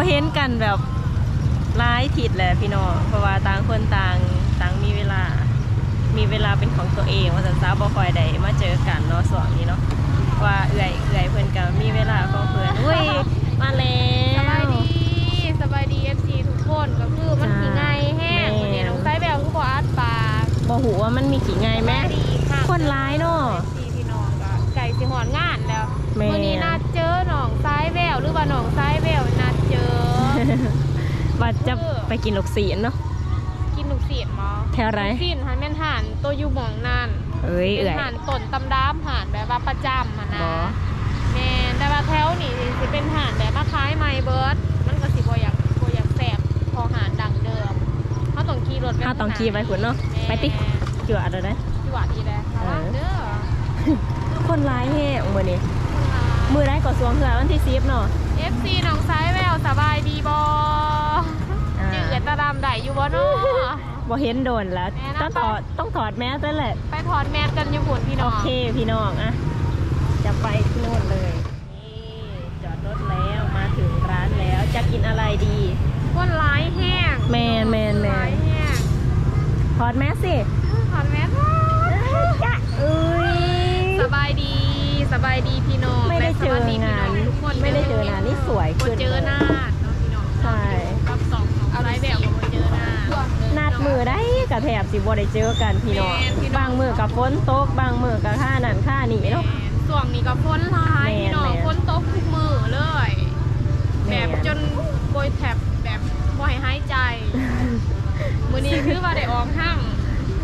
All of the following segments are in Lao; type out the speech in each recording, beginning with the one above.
ເຫັນກັນແບບຫຼາຍທິດແຫຼະພີ່ນ້ອງ ເພາະວ່າຕ່າງຄົນຕ່າງ ຕ່າງມີເວລາ ມີເວລາເປັນຂອງຕົວເອງວ່າຊັ້ນຊະ ບໍ່ຄ່ອຍໄດ້ມາເຈີກັນເນາະ ຊ່ວງນີ້ເນາະ ວ່າເອື້ອຍ ເອື້ອຍເພິ່ນກໍມີເວລາຂອງເພິ່ນ. ໂອ້ຍ ມາແລ້ວ ສະບາຍດີ ສະບາຍດີ ເອັຟຊີ ທຸກຄົນ. ກໍຄືມັນ ຈ້າ ຊິໃຫຍ່ແຮງ ແມ່ນ ມື້ນີ້ນ້ອງສາຍແວວຄືບໍ່ອັດປາກ ບໍ່ຮູ້ວ່າມັນມີຂີ້ໄຫງ່ແມະ ສະບາຍດີອີກຄັ້ງ ຄົນຫຼາຍເນາະ ເອັຟຊີ ພີ່ນ້ອງ ກໍໃກ້ຊິຮອດງານແລ້ວ. ແມ່ນ ມື້ນີ້ນັດເຈີນ້ອງສາຍແວວ ຫຼືວ່ານ້ອງສາຍແວວນັດເຈີ ວ່າຈະ ຄື ໄປກິນລູກຊີ້ນເນາະ. ກິນລູກຊີ້ນບໍ? ແຖວໃດ? ລູກຊີ້ນຫັ້ນແມ່ນຮ້ານໂຕຢູ່ໝ່ອງນັ້ນ. ເອີຍ ເປັນ ເອື້ອຍ ຮ້ານຕົ້ນຕຳຮັບ ຮ້ານແບບວ່າປະຈຳຫັ້ນນະ. ບໍ່ ແມ່ນ ແຕ່ວ່າແຖວນີ້ຊິເປັນຮ້ານແບບມາຂາຍໃໝ່ເບິດ ມັນກໍຊິບໍ່ຢາກ ບໍ່ຢາກແຊບເທົ່າຮ້ານດັ້ງເດີມ. ເຮົາຕ້ອງຂີ່ລົດໄປ ເຮົາຕ້ອງຂີ່ໄປພຸ້ນເນາະ. ແມ່ນ ໄປຕິ ຈວດເອົາໄດ໋ ຈວດອີກແລ້ວ ລະວັງເດີ. ເອີ ຄົນຫຼາຍແຮງມື້ນີ້ ຄົນຫຼາຍ. ມື້ໃດກໍຊ່ວງເທື່ອ ວັນທີສິບເນາະ. ເອັຟຊີ ນ້ອງສາຍແວວ ສະບາຍດີບໍ່? ອ່າ ຈື່ເອື້ອຍຕາດຳໄດ້ຢູ່ບໍ່ເນາະ? ບໍ່ເຫັນດົນແລ້ວ ແມ່ນ ຕ້ອງຖອດ ໄປ ຕ້ອງຖອດແມສແລ້ວແຫຼະ ໄປຖອດແມສກັນຢູ່ພຸ້ນພີ່ນ້ອງ. ໂອເຄພີ່ນ້ອງ ອ່ະ ຈະໄປທີ່ໂນ່ນເລີຍ. ນີ້ ຈອດລົດແລ້ວ ມາເຖິງຮ້ານແລ້ວ ຈະກິນອະໄລດີ? ຄົນຫຼາຍແຮງ ແມ່ນໆໆ ຄົນຫຼາຍແຮງ. ຖອດແມສຊິ ຖອດແມສ ຈະ ເອີຍ ສະບາຍດີ ສະບາຍດີພີ່ນ້ອງ ໄມ່ໄດ້ເຈີນານ ແລະ ສະຫວັດດີພີ່ນ້ອງທຸກຄົນ ໄມ່ໄດ້ເຈີນານ ນີ້ສວຍຂຶ້ນ ບໍ່ເຈີນານເນາະພີ່ນ້ອງ. ໃຊ່ ກັບສອງ ສອງສາຍແວວກໍບໍ່ເຈີນານ ນັດມື້ໃດກໍແທບຊິບໍ່ໄດ້ເຈີກັນພີ່ນ້ອງ. ແມ່ນ ພີ່ນ້ອງ ບາງມື້ກໍຝົນຕົກ ບາງມື້ກໍຄ່ານັ້ນຄ່ານີ້ເນາະ. ແມ່ນ ຊ່ວງນີ້ກໍຝົນຫຼາຍ ແມ່ນ ພີ່ນ້ອງ ແມ່ນ ຝົນຕົກທຸກມື້ເລີຍ ແມ່ນ ແບບຈົນ ໂອ້ຍ ແທບແບບບໍ່ໃຫ້ຫາຍໃຈ. ມື້ນີ້ຄືວ່າໄດ້ອອກຫ້າງ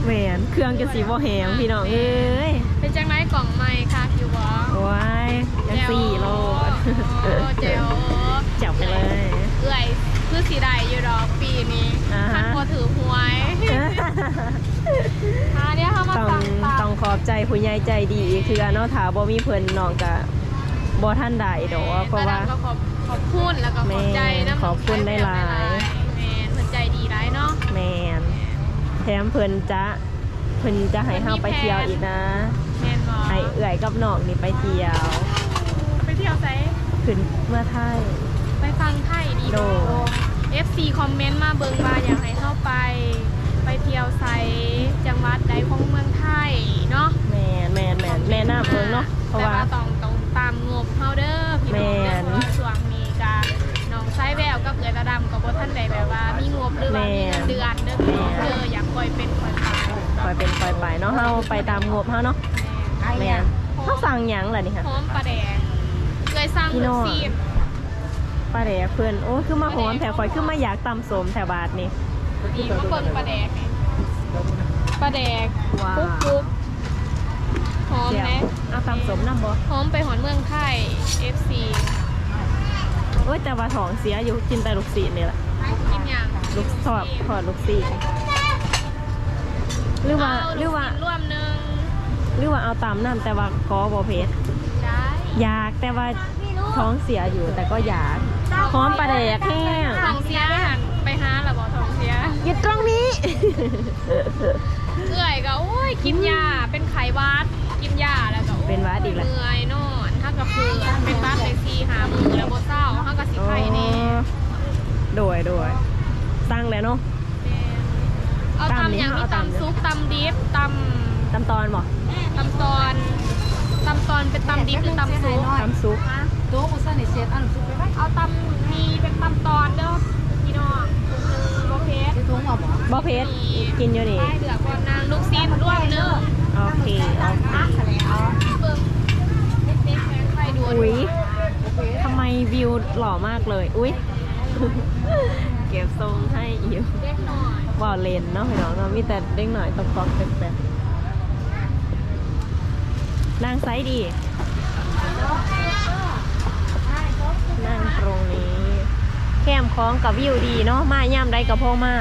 ແມ່ນ ເຄື່ອງຈະຊິບໍ່ແຮງ ອ່າ ພີ່ນ້ອງເອີຍ. ເປັນຈັ່ງໃດ ກ້ອງໃໝ່ຄັກຢູ່ບໍ່? ໂອ້ຍ ຈັ່ງຊີ້ໂລດ ແຈ່ວ ໂອ້ ແຈ່ວ ຈັບໄປເລີຍ. ເອື້ອຍຄືຊິໄດ້ຢູ່ດອກປີນີ້ ອ່າຮະ ຄັນບໍ່ຖືກຫວຍ. ອ່າ ດຽວເຮົາມາ ຕ້ອງ ສັ່ງຕຳ ຕ້ອງຂອບໃຈຜູ້ໃຫຍ່ໃຈດີອີກເທື່ອເນາະ ຖ້າບໍ່ມີເພິ່ນນ້ອງກະ ບໍ່ທັນໄດ້ດອກ ແມ່ນ ເພາະວ່າ ຕາດຳກໍຂອບ ຂອບຄຸນ ແລ້ວກໍຂອບໃຈນຳ ແມ່ນ ຂອບຄຸນຫຼາຍໆ ແມ່ນ ເພິ່ນໃຈດີຫຼາຍເນາະ. ແມ່ນ ແຖມເພິ່ນຈະ ເພິ່ນຈະໃຫ້ເຮົາໄປທ່ຽວອີກນະ. ແມ່ນບໍ່? ໃຫ້ເອື້ອຍກັບນ້ອງນີ້ໄປທ່ຽວ. ໄປທ່ຽວໃສ? ຂຶ້ນເມືອໄທ ໄປຝັ່ງໄທດີ. ໂດຍ ເອັຟຊີ ຄອມເມັນມາເບິ່ງວ່າຢາກໃຫ້ເຮົາໄປ ໄປທ່ຽວໃສ ຈັງຫວັດໃດຂອງເມືອງໄທເນາະ. ແມ່ນໆໆ ແນະນຳເບິ່ງເນາະ. ເພາະວ່າ ແຕ່ວ່າຕ້ອງ ຕ້ອງຕາມງົບເຮົາເດີພີ່ນ້ອງເດີ. ແມ່ນ ເພາະວ່າຊ່ວງນີ້ກະນ້ອງສາຍແວວກັບເອື້ອຍຕາດຳກໍບໍ່ທັນໄດ້ແບບວ່າມີງົບ ຫຼືວ່າ ແມ່ນ ມີເງິນເດືອນເດີພີ່ນ້ອງເດີ. ແມ່ນ ຢາກປ່ອຍເປັນປ່ອຍໄປ ປ່ອຍເປັນປ່ອຍໄປເນາະ. ເຮົາໄປຕາມງົບເຮົາເນາະ. ແມ່ນ ແມ່ນ ເຮົາສັ່ງຫຍັງລະນີ້ຫະ? ຫອມປາແດກ ເອື້ອຍສັ່ງລູກຊີ້ນ ປາແດກເພິ່ນ. ໂອ້ ຄືມາຫອມແທ້ ຂ້ອຍຄືມາຢາກຕຳສົ້ມແທ້ບາດນີ້. ນີ້ມາເບິ່ງປາແດກນີ້ ປາແດກ ວ້າວ ປຸກໆ ຫອມແດ່. ເອົາຕຳສົ້ມນຳບໍ່? ຫອມໄປຮອດເມືອງໄທ ເອັຟຊີ. ໂອ້ຍ ແຕ່ວ່າທ້ອງເສຍຢູ່ ກິນແຕ່ລູກຊີ້ນນີ້ລະ. ກິນຫຍັງ? ລູກຊອບ ທອດລູກຊີ້ນ. ຫຼືວ່າ ຫຼືວ່າ ລວມໜຶ່ງ ຫຼືວ່າເອົາຕຳນຳ ແຕ່ວ່າກໍບໍ່ເຜັດ. ໄດ້ ຢາກ ແຕ່ວ່າທ້ອງເສຍຢູ່ ແຕ່ກໍຢາກ. ຫອມປາແດກແຮງ. ທ້ອງເສຍຫັ້ນ ໄປຫາລະບໍ່? ທ້ອງເສຍ ຢູ່ຕົງນີ້. ເອື້ອຍກໍ ໂອ້ຍ ກິນຢາ ເປັນໄຂ້ຫວັດ ກິນຢາແລ້ວກໍ ເປັນຫວັດອີກລະ ເມື່ອຍນອນ. ເຮົາກໍຄືເປັນຫວັດໄດ້ສີ່ຫ້າມື້ແລ້ວບໍ່ເຊົາ ເຮົາກໍຊິໄຂ້ແດ່. ອໍ ໂດຍ ໂດຍ ສັ່ງແລ້ວເນາະ. ແມ່ນ ເອົາຕຳຫຍັງ? ມີຕຳສຸກ ຕຳດິບ ຕຳ ຕຳຕອນບໍ່? ຕຳຕອນ ຕຳຕອນເປັນຕຳດິບ ຫຼື ຕຳສຸກ? ຕຳສຸກ. ເອົາຕຳໝີ່ເປັນຕຳຕອນເດີພີ່ນ້ອງ. ບໍ່ເຜັດ ບໍ່ເຜັດ ກິນຢູ່ນີ້. ໄປເລືອກກ່ອນນະ ລູກຊີ້ນລວມໜຶ່ງ. ໂອເຄ ໂອເຄ ເບິ່ງ ເດັກໆ ໄປດ່ວນ. ອຸ້ຍ ທຳໄມວິວຫຼໍ່ມາກເລີຍ? ອຸ້ຍ ເກັບຊົງໃຫ້ອີກ. ເດັກນ້ອຍ ເວົ້າເລ່ນເນາະພີ່ນ້ອງເນາະ ມີແຕ່ເດັກນ້ອຍຕອກໆແຕກໆ. ນັ່ງໃສດີ? ນັ່ງຕົງນີ້ ແຄມຂອງກໍວິວດີເນາະ ມາຍາມໃດກໍພໍມາ.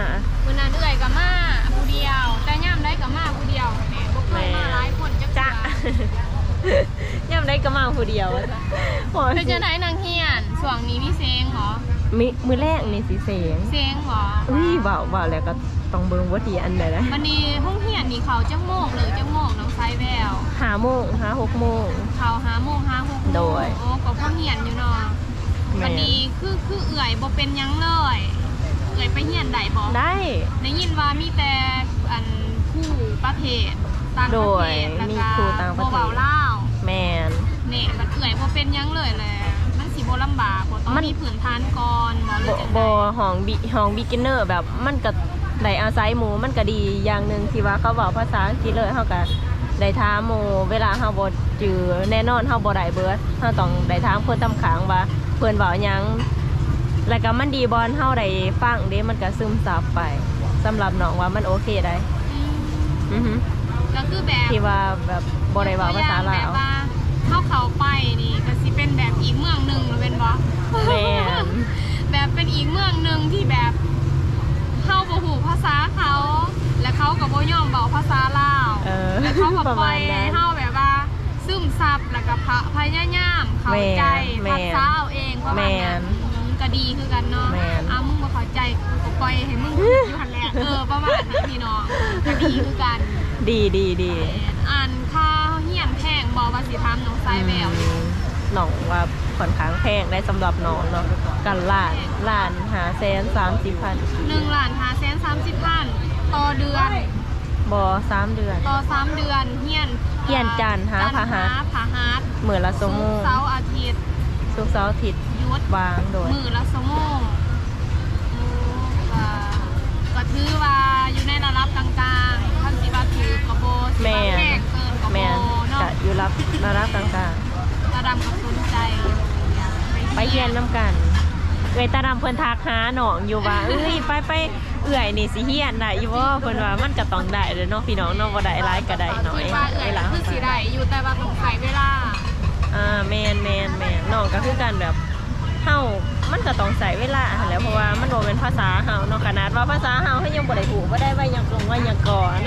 ມື້ນັ້ນເອື້ອຍກໍມາຜູ້ດຽວ ແຕ່ຍາມໃດກໍມາຜູ້ດຽວແຫຼະ ບໍ່ເຄີຍມາຫຼາຍຄົນຈັກເທື່ອ. ຍາມໃດກໍມາຜູ້ດຽວ. ເປັນຈັ່ງໃດນັກຮຽນ ຊ່ວງນີ້ມີເສັງບໍ່? ມີ ມື້ແລງນີ້ຊິເສັງ. ເສັງບໍ່? ອຸ້ຍ ເວົ້າ ເວົ້າແລ້ວກໍ ຕ້ອງເບິ່ງບໍ່ທີອັນໃດລະ. ບັດນີ້ໂຮງຮຽນນີ້ເຂົ້າຈັກໂມງ ເລີກຈັກໂມງ ນ້ອງສາຍແວວ? ຫ້າໂມງ ຫາຫົກໂມງ. ເຂົ້າຫ້າໂມງ ຫາຫົກໂມງ. ໂດຍ. ໂອ້ ກໍພໍຮຽນຢູ່ເນາະ. ແມ່ນ ບັດນີ້ຄື ຄືເອື້ອຍບໍ່ເປັນຫຍັງເລີຍ ເອື້ອຍໄປຮຽນໄດ້ບໍ່? ໄດ້ ໄດ້ຍິນວ່າມີແຕ່ອັນຄູປະເທດຕ່າງປະເທດ ໂດຍ ແລ້ວ ມີ ກະ ຄູຕ່າງປະເທດ ບໍ່ເວົ້າລາວ. ແມ່ນ ນີ້ບັດເອື້ອຍບໍ່ເປັນຫຍັງເລີຍແຫຼະ ມັນຊິບໍ່ລຳບາກບໍ່? ຕ້ອງ ມັນ ມີພື້ນຖານກ່ອນບໍ່ ຫຼື ບໍ່ ຈັ່ງໃດ? ບໍ່ ຫ້ອງບິ ຫ້ອງ beginner ແບບ ມັນກະໄດ້ອາໄສໝູ່ ມັນກະດີຢ່າງໜຶ່ງທີ່ວ່າເຂົາເວົ້າພາສາອັງກິດເລີຍ ເຮົາກະໄດ້ຖາມໝູ່ ເວລາເຮົາບໍ່ຈື່ ແນ່ນອນເຮົາບໍ່ໄດ້ເບີດ ເຮົາຕ້ອງໄດ້ຖາມຄົນທຳຂ້າງວ່າເພິ່ນເວົ້າຫຍັງ ແລ້ວກະມັນດີບ່ອນເຮົາໄດ້ຟັງເດ້ ມັນກະຊຶມຊັບໄປ ສຳລັບນ້ອງວ່າມັນໂອເຄໄດ໋. ອືມ ອືຮຶ ກະຄືແບບ ທີ່ວ່າແບບບໍ່ໄດ້ເວົ້າພາສາລາວ ແບບວ່າເຮົາເຂົ້າໄປນີ້ກະຊິເປັນແບບອີກເມືອງໜຶ່ງແມ່ນບໍ່? ແມ່ນ ແບບເປັນອີກເມືອງໜຶ່ງທີ່ແບບເຮົາບໍ່ຮູ້ພາສາເຂົາ ແລະເຂົາກະບໍ່ຍອມເວົ້າພາສາລາວ ເອີ ແລະເຂົາກະປ່ອຍໃຫ້ເຮົາແບບວ່າ ຊຶມຊັບ ແລ້ວກະພະ ພະຍາຍາມເຂົ້າໃຈ ແມ່ນ ແມ່ນ ຮັກສາເອົາເອງ ປະມານນັ້ນ ແມ່ນ ອືມ ກະດີຄືກັນເນາະ ແມ່ນ ອ່າ ມຶງບໍ່ເຂົ້າໃຈ ກູກະປ່ອຍໃຫ້ມຶງຄິດຢູ່ຫັ້ນແຫຼະ ເອີ ປະມານນັ້ນພີ່ນ້ອງ ກະດີຄືກັນ ດີ ດີ ດີ ແມ່ນ ອັນຄ່າຮຽນແພງບໍ່ ວ່າຊິຖາມນ້ອງຊາຍແວວ ອືມ ນ້ອງວ່າຂ້ອນຂ້າງແພງໄດ໋ ສຳລັບນ້ອງເນາະ ກະລ້ານ ລ້ານຫ້າແສນສາມສິບພັນ ໜຶ່ງລ້ານຫ້າແສນສາມສິບພັນ ຕໍ່ເດືອນ. ບໍ່ ສາມເດືອນ ຕໍ່ສາມເດືອນ ຮຽນ ຮຽນຈັນຫາພະຫັດ ຈັນຫາພະຫັດ ມື້ລະຊົ່ວໂມງ ສຸກເສົາອາທິດ ສຸກເສົາອາທິດ ຢຸດ ວ່າງ ໂດຍ ມື້ລະຊົ່ວໂມງ ໂອ້ ກະ ກະຖືວ່າຢູ່ໃນລະດັບກາງໆ ຄັນຊິວ່າຖືກກະບໍ່ ຊິວ່າແພງເກີນກະບໍ່ເນາະ ແມ່ນ ກະຢູ່ລະດັບ ລະດັບກາງໆ ຕາດຳກະສົນໃຈ ໄປຮຽນນຳກັນ ເອື້ອຍຕາດຳເພິ່ນທັກຫານ້ອງຢູ່ວ່າ ເອີຍ ໄປ ໄປ ເອື້ອຍນີ້ຊິຮຽນໄດ້ຢູ່ບໍ່? ເພິ່ນວ່າມັນກະຕ້ອງໄດ້ແຫຼະເນາະພີ່ນ້ອງເນາະ ບໍ່ໄດ້ຫຼາຍກະໄດ້ໜ້ອຍ ຄິດວ່າເອື້ອຍຄືຊິໄດ້ຢູ່ ແຕ່ວ່າຕ້ອງໃຊ້ເວລາ ອ່າ ແມ່ນໆໆ ນ້ອງກະຄືກັນ ແບບເຮົາ ມັນກະຕ້ອງໃຊ້ເວລາຫັ້ນແຫຼະ ເພາະວ່າມັນບໍ່ແມ່ນພາສາເຮົາເນາະ ຂະໜາດວ່າພາສາເຮົາ ເຮົາຍັງບໍ່ໄດ້ຮູ້ ບໍ່ໄດ້ໄວຍາກອງໄວຍາກອນ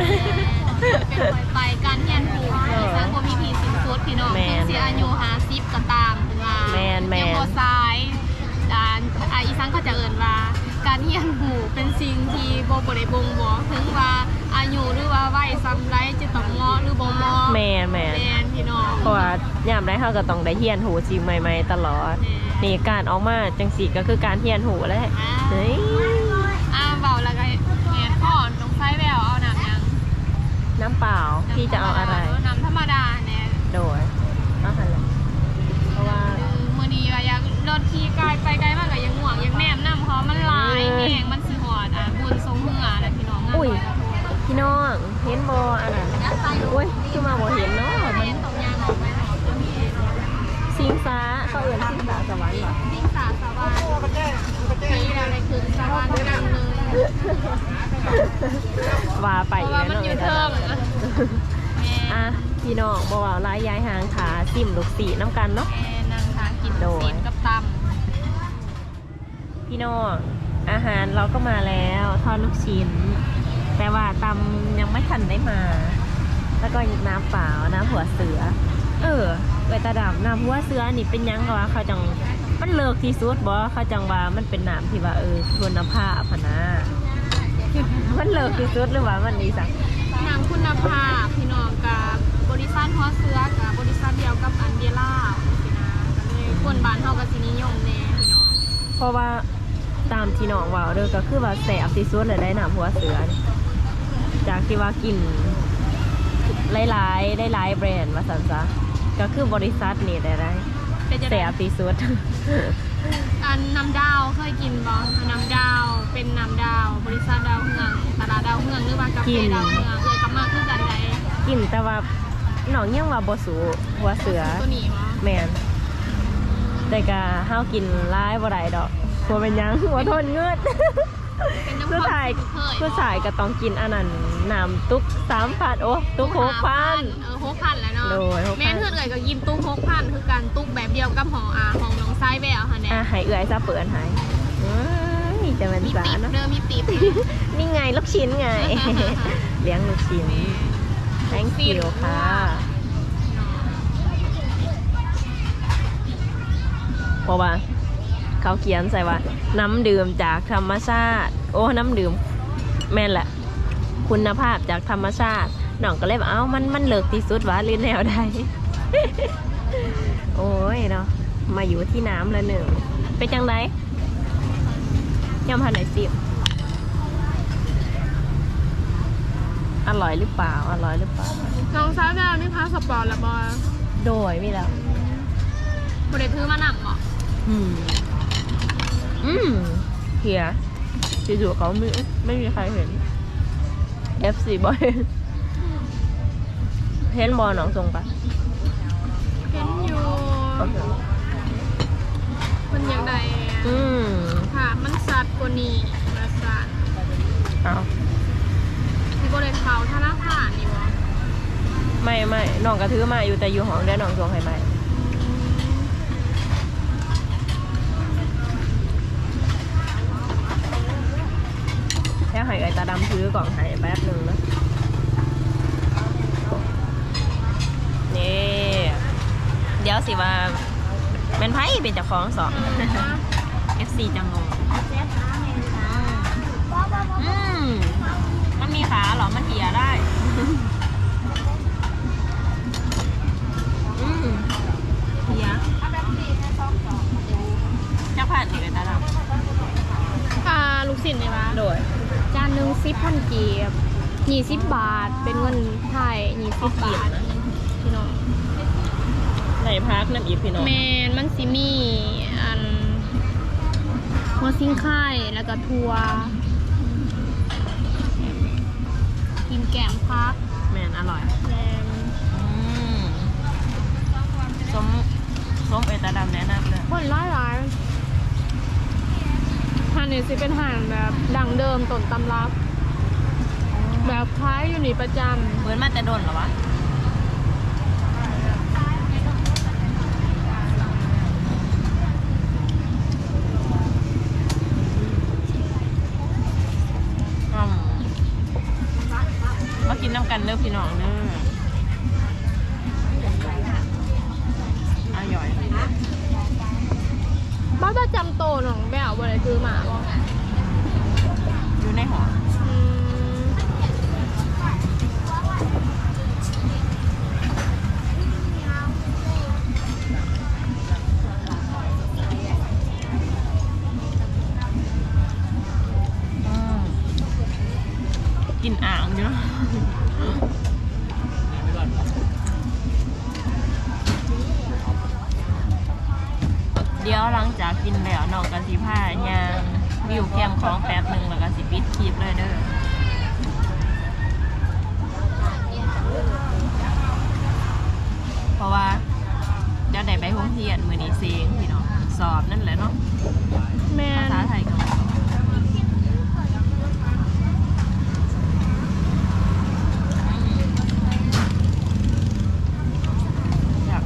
ເປັນໄປ ການຮຽນຮູ້ ເອີ ອີສັງບໍ່ມີທີ່ສິ້ນສຸດພີ່ນ້ອງ ແມ່ນ ເຖິງຊິອາຍຸຫ້າສິບກະຕາມ ເພິ່ນວ່າ ແມ່ນໆ ຍັງບໍ່ສາຍ ອ່າ ອີສັງເຂົາຈະເອີ້ນວ່າ ການຮຽນຮູ້ເປັນສິ່ງທີ່ບໍ່ ບໍ່ໄດ້ບົ່ງບອກເຖິງວ່າອາຍຸ ຫຼືວ່າໄວສ່ຳໃດຈະຕ້ອງເໝາະ ຫຼືບໍ່ເໝາະ ແມ່ນໆ ແມ່ນພີ່ນ້ອງ ເພາະວ່າຍາມໃດເຮົາກະຕ້ອງໄດ້ຮຽນຮູ້ສິ່ງໃໝ່ໆຕະຫຼອດ ແມ່ນ ນີ້ການອອກມາຈັ່ງຊີ້ກະຄືການຮຽນຮູ້ແຫຼະ ອ່າ ເອີຍ ອ່າ ເວົ້າແລ້ວກະແຫດຄອ ນ້ອງຊາຍແວວເອົານ້ຳຫຍັງ? ນ້ຳເປົ່າ ພີ່ຈະເອົາອະໄລ? ນ້ຳທຳມະດາແດ່ ໂດຍ ເອົາຫັ້ນແຫຼະ ເພາະວ່າມື້ນີ້ວ່າຢາກ ລົດຂີ່ໄກໄປໄກມາກະຍັງງ່ວງ ຢາກແນມນຳ ເພາະມັນຫຼາຍແຮງ ມັນຊິຮອດ ອ່າ ບຸນສົງເຮືອແລ້ວພີ່ນ້ອງ ງານລອຍກະທົງ ພີ່ນ້ອງເຫັນບໍ່ ອັນນັ້ນ ໂອ້ຍ ຄືມາບໍ່ເຫັນເນາະ ມັນ ຊິງຊ້າ ເຂົາເອີ້ນຊິງຊ້າສະຫວັນບໍ່? ຊິງຊ້າສະຫວັນ ມີແລ້ວໄດ້ຂຶ້ນສະຫວັນເລີຍ ວ່າໄປ ເພາະວ່າມັນຢູ່ເທິງ ແມ່ນ ອ່ະ ພີ່ນ້ອງ ບໍ່ເວົ້າຫຼາຍ ຢາຍຫ່າງ ຖ້າຊິມລູກຊີ້ນນຳກັນເນາະ ແມ່ນ ນັ່ງຖ້າກິນລູກຊີ້ນກັບຕຳ ພີ່ນ້ອງ ອາຫານເຮົາກະມາແລ້ວ ທອດລູກຊິ້ນ ແຕ່ວ່າຕຳຍັງບໍ່ທັນໄດ້ມາ ແລ້ວກໍນ້ຳເປົ່າ ນ້ຳຫົວເສືອ ເອີ ເອື້ອຍຕາດຳ ນ້ຳຫົວເສືອນີ້ເປັນຫຍັງກະວ່າເຂົາຈັ່ງ ມັນເລີກທີ່ສຸດບໍ່ ເຂົາຈັ່ງວ່າມັນເປັນນ້ຳທີ່ວ່າ ເອີ ຄຸນນະພາບຫັ້ນນາ ມັນເລີກທີ່ສຸດ ຫຼືວ່າມັນອີ່ຫຍັງ? ນ້ຳຄຸນນະພາບ ພີ່ນ້ອງ ກະບໍລິສັດຫົວເສືອ ກະບໍລິສັດດຽວກັບອັນເດລາ ຈັ່ງຊີ້ນະ ກະເລີຍຄົນບ້ານເຮົາກະຊິນິຍົມແດ່ພີ່ນ້ອງ ເພາະວ່າຕາມທີ່ນ້ອງເວົ້າເດີ ກະຄືວ່າແຊບທີ່ສຸດແລ້ວໄດ໋ ນ້ຳຫົວເສືອ ຈາກທີ່ວ່າກິນຫຼາຍໆ ຫຼາຍໆແບຣນວ່າຊັ້ນຊະ ກະຄືບໍລິສັດນີ້ແຫຼະໄດ໋ ແຊບທີ່ສຸດ. ອັນນ້ຳດາວເຄີຍກິນບໍ່? ນ້ຳດາວ ເປັນນ້ຳດາວ ບໍລິສັດດາວເຮືອງ ຕະຫຼາດດາວເຮືອງ ຫຼືວ່າກາເຟດາວເຮືອງ ເອື້ອຍກະມັກຄືກັນໃດ໋. ກິນ ແຕ່ວ່ານ້ອງຍັງວ່າບໍ່ສູ້ຫົວເສືອ ບໍ່ສູ້ໂຕນີ້ຫວາ? ແມ່ນ ແຕ່ກະເຮົາກິນຫຼາຍບໍ່ໄດ້ດອກ ບໍ່ແມ່ນຫຍັງ ບໍ່ທົນງຶດ. ສຸດທ້າຍ ສຸດທ້າຍກະຕ້ອງກິນອັນນັ້ນ ນ້ຳຕຸກສາມພັນ ໂອ້ ຕຸກຫົກພັນ ເອີ ຫົກພັນແລ້ວເນາະ ໂດຍ ຫົກພັນ ແມ່ນ ເຮືອນເອື້ອຍກະກິນຕຸກຫົກພັນຄືກັນ ຕຸກແບບດຽວກັບຫ້ອງ ອ່າ ຫ້ອງນ້ອງຊາຍແວວຫັ້ນແຫຼະ ອ່າ ໃຫ້ເອື້ອຍຊະເປີດໃຫ້ ເອີຍ ຈະແມ່ນສາເນາະ ມີຕິບເດີ ມີຕິບ ນີ້ໄງ ລູກຊິ້ນໄງ ລ້ຽງລູກຊິ້ນ thank you ຄ່ະ ເພາະວ່າເຂົາຂຽນໃສ່ວ່າ ນ້ຳດື່ມຈາກທຳມະຊາດ ໂອ້ ນ້ຳດື່ມ ແມ່ນແຫຼະ ຄຸນນະພາບຈາກທຳມະຊາດ ນ້ອງກະເລີຍວ່າ ເອົ້າ ມັນ ມັນເລິກທີ່ສຸດຫວາ ຫຼືແນວໃດ? ໂອ້ຍເນາະ ມາຢູ່ທີ່ນ້ຳລະໜຶ່ງ ເປັນຈັ່ງໃດ? ຍັງບໍ່ທັນໄດ້ຊິມ. ອະຮ່ອຍຫຼືເປົ່າ? ອະຮ່ອຍຫຼືເປົ່າ? ນ້ອງສາວດາມີພາສະປອດແລ້ວບໍ່? ໂດຍ ມີແລ້ວ. ບໍ່ໄດ້ຖືມານຳບໍ? ອືມ ອືມ ເສຍ ຊິດູເຂົາ ໄມ່ມີໃຄເຫັນ. ເອັຟຊີບໍ່ເຫັນ ເຫັນບໍ່ ນ້ອງສົ່ງໄປ? ເຫັນຢູ່ ໂອເຄ ເພິ່ນຢາກໄດ້ ອືມ ພາບມັນຊັດກວ່ານີ້ວ່າຊັ້ນ. ອ້າວ ຊິບໍ່ໄດ້ເຂົ້າທະນາຄານນີ້ບໍ? ໄມ່ ໄມ່ ນ້ອງກະຖືມາຢູ່ ແຕ່ຢູ່ຫ້ອງ ດຽວນ້ອງສົ່ງໃຫ້ໃໝ່. ແລ້ວໃຫ້ເອື້ອຍຕາດຳຖືກ້ອງໃຫ້ແປັບໜຶ່ງເນາະ. ນີ້ ດຽວຊິວ່າແມ່ນໃຜເປັນເຈົ້າຂອງຊ່ອງ ເອັຟຊີຈັ່ງງົງ. ອືມ ມັນມີຂາເຫລາະ? ມັນເຫຍໄດ້. ອືມ ເຫຍ ຈັກພັນນີ້ເອື້ອຍຕາດຳ? ອ່າ ລູກຊິ້ນນີ້ຫວາ? ໂດຍ ຈານໜຶ່ງສິບພັນກີບ ຍີ່ສິບບາດ ເປັນເງິນໄທຍີ່ສິບບາດ ພີ່ນ້ອງ. ໄດ້ຜັກນຳອີກ ພີ່ນ້ອງ. ແມ່ນ ມັນຊິມີ ອັນ ຫົວຊິງໄຄ ແລ້ວກະຖົ່ວ ກິນແກ້ມຜັກ. ແມ່ນ ອະຮ່ອຍ. ແມ່ນ ອືມ ສົມ ສົມເອື້ອຍຕາດຳແນະນຳເລີຍ. ຄົນຫຼາຍໆ. ຮ້ານນີ້ຊິເປັນຮ້ານແບບດັ້ງເດີມ ຕົ້ນຕຳລັບ ແບບຂາຍຢູ່ນີ້ປະຈຳ. ເປີດມາແຕ່ດົນແລ້ວຫວາ? ອືມ ມາກິນນຳກັນເດີ ພີ່ນ້ອງເດີ. ອະຮ່ອຍ. ບັດປະຈຳໂຕນ້ອງແບວບໍ່ໄດ້ຖືມາບໍ? ຢູ່ໃນຫ້ອງ. ອືມ ອືມ ກິ່ນອາງຢູ່ເນາະ. ດຽວຫຼັງຈາກກິນແລ້ວ ນ້ອງກະຊິພາຍ່າງວິວແຄມຂອງແປັບໜຶ່ງ ແລ້ວກະຊິປິດຄລິບເລີຍເດີ ເພາະວ່າຈະໄດ້ໄປໂຮງຮຽນ. ມື້ນີ້ເສັງ ພີ່ນ້ອງ ສອບນັ້ນແຫຼະເນາະ. ແມ່ນ ພາສາໄທກະບໍ່ ແຊບ.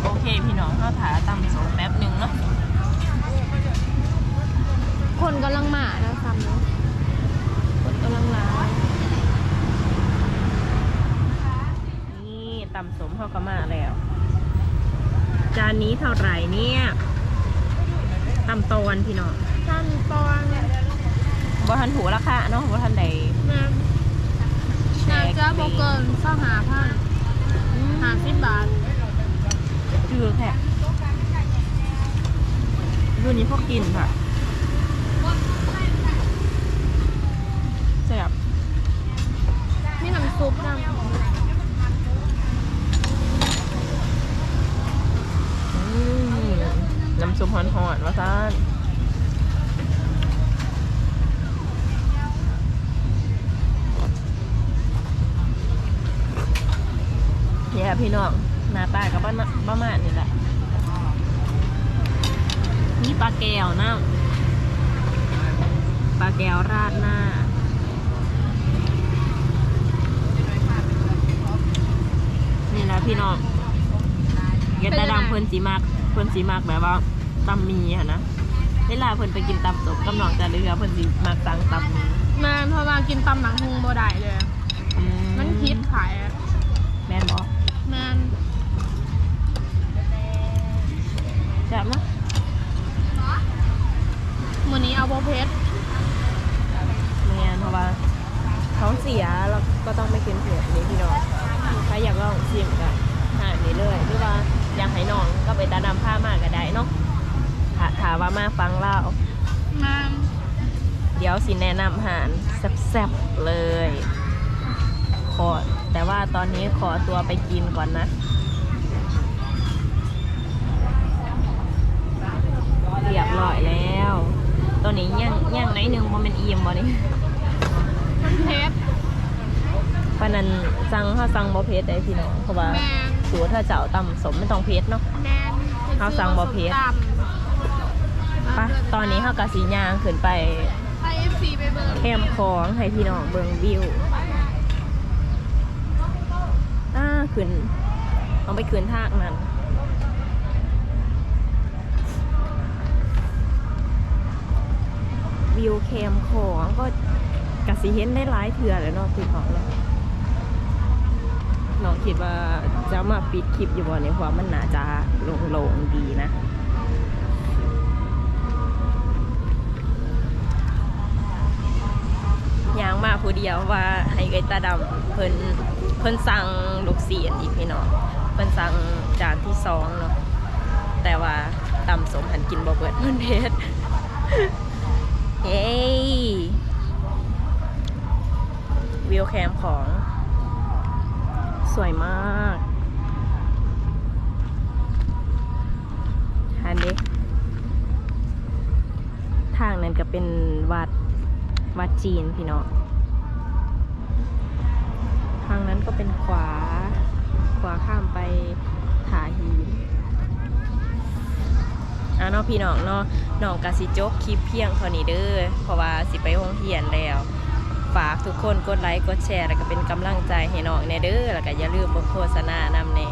ໂອເຄ ພີ່ນ້ອງ ເຮົາຖ້າຕຳສົ້ມແປັບໜຶ່ງເນາະ. ຄົນກຳລັງມານະ ຊຳນີ້ ຄົນກຳລັງຫຼາຍ. ນີ້ ຕຳສົ້ມເຮົາກະມາແລ້ວ. ຈານນີ້ເທົ່າໃດເນຍ? ຕຳຕອນ ພີ່ນ້ອງ ຕຳຕອນ. ບໍ່ທັນຮູ້ລາຄາເນາະ ບໍ່ທັນໄດ້ ແມ່ນ ໜ້າຈະບໍ່ເກີນຊາວຫ້າພັນ. ອືມ ຫ້າສິບບາດ. ຖືກແທ້. ຢູ່ນີ້ພໍກິນແທ້. ແຊບ. ມີນ້ຳຊຸບນຳ. ອືມ ນ້ຳຊຸບຮ້ອນໆ ວ່າຊັ້ນ. ນີ້ແຫຼະພີ່ນ້ອງ ໜ້າຕາກະປະມານນີ້ແຫຼະ. ມີປາແກ້ວນຳ ປາແກ້ວລາດໜ້າ. ນີ້ແຫຼະພີ່ນ້ອງ ເອື້ອຍຕາດຳເພິ່ນຊິມັກ ເພິ່ນຊິມັກແບບວ່າຕຳໝີ່ຫັ້ນນະ. ເວລາເພິ່ນໄປກິນຕຳສົ້ມກັບນ້ອງຈາເຮືອ ເພິ່ນຊິມັກສັ່ງຕຳໝີ່. ແມ່ນ ເພາະວ່າກິນຕຳໝາກຫຸ່ງບໍ່ໄດ້ເລີຍ. ອືມ ມັນຜິດໄປ. ແມ່ນບໍ່? ແມ່ນ. ແຊບເນາະ. ມື້ນີ້ເອົາບໍ່ເຜັດ. ແມ່ນ ເພາະວ່າ ท้องเสีย แล้วก็ต้องไม่กินเผ็ดนี่พี่น้อง ถ้าอยากลองชิมก็หานี่เลย หรือว่าอยากให้น้องกับไอ้ตาดำพามาก็ได้เนาะ ถ้า ถ้าว่ามาฝั่งลาว มา เดี๋ยวสิแนะนำอาหารแซ่บๆเลย ขอ แต่ว่าตอนนี้ขอตัวไปกินก่อนนะ เรียบร้อยแล้ว ตอนนี้ยัง ยังน้อยหนึ่ง บ่แม่นอิ่มบ่นี่ มันเผ็ด ปานนั้นสั่ง เฮาสั่งบ่เผ็ดได้พี่น้อง เพราะว่า แม่น สูตรเขาเจ้าตำส้มมันต้องเผ็ดเนาะ แม่น เฮาสั่งบ่เผ็ด ส้มตำ ไป ตอนนี้เฮาก็สิย่างขึ้นไป พา เอฟซี ไปเบิ่ง แคมของให้พี่น้องเบิ่งวิว อ่า ขึ้น ต้องไปขึ้นทางนั้น วิวแคมของก็ ก็สิเห็นได้หลายเทื่อแล้วเนาะ พี่น้องเนาะ น้องคิดว่าจะมาปิดคลิปอยู่บ่นี่ เพราะว่ามันน่าจะโล่งๆดีนะ ย่างมาผู้เดียว ว่าให้เอื้อยตาดำเพิ่น เพิ่นสั่งลูกชิ้นอีกพี่น้อง เพิ่นสั่งจานที่สองเนาะ แต่ว่าตำส้มหั่นกินบ่เบิด มันเผ็ด เย้ วิวแคมของ สวยมาก หันเด้ ทางนั้นก็เป็นวัด วัดจีนพี่น้อง ทางนั้นก็เป็นขวา ขวาข้ามไปท่าหิน อ่ะเนาะพี่น้องเนาะ น้องก็สิจบคลิปเพียงเท่านี้เด้อ เพราะว่าสิไปโรงเรียนแล้ว ฝากทุกคนกดไลค์กดแชร์ แล้วก็เป็นกำลังใจให้น้องแหน่เด้อ แล้วก็อย่าลืมเบิ่งโฆษณานำแหน่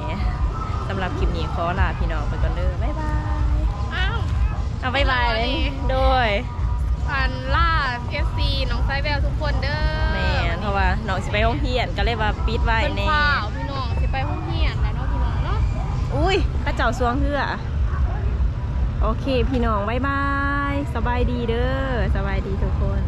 สำหรับคลิปนี้ขอลาพี่น้องไปก่อนเด้อ บ๊ายบาย อ้าว เอาบ๊ายบายเลย โดย อันลา เอฟซี น้องสายแววทุกคนเด้อ แม่น เพราะว่าน้องสิไปโรงเรียน ก็เลยว่าปิดไว้แหน่ เพิ่นฟ้าวพี่น้อง สิไปโรงเรียนแล้วเนาะพี่น้องเนาะ อุ้ย เขาเจ้าสวงเฮือ โอเคพี่น้อง บ๊ายบาย สบายดีเด้อ สบายดีทุกคน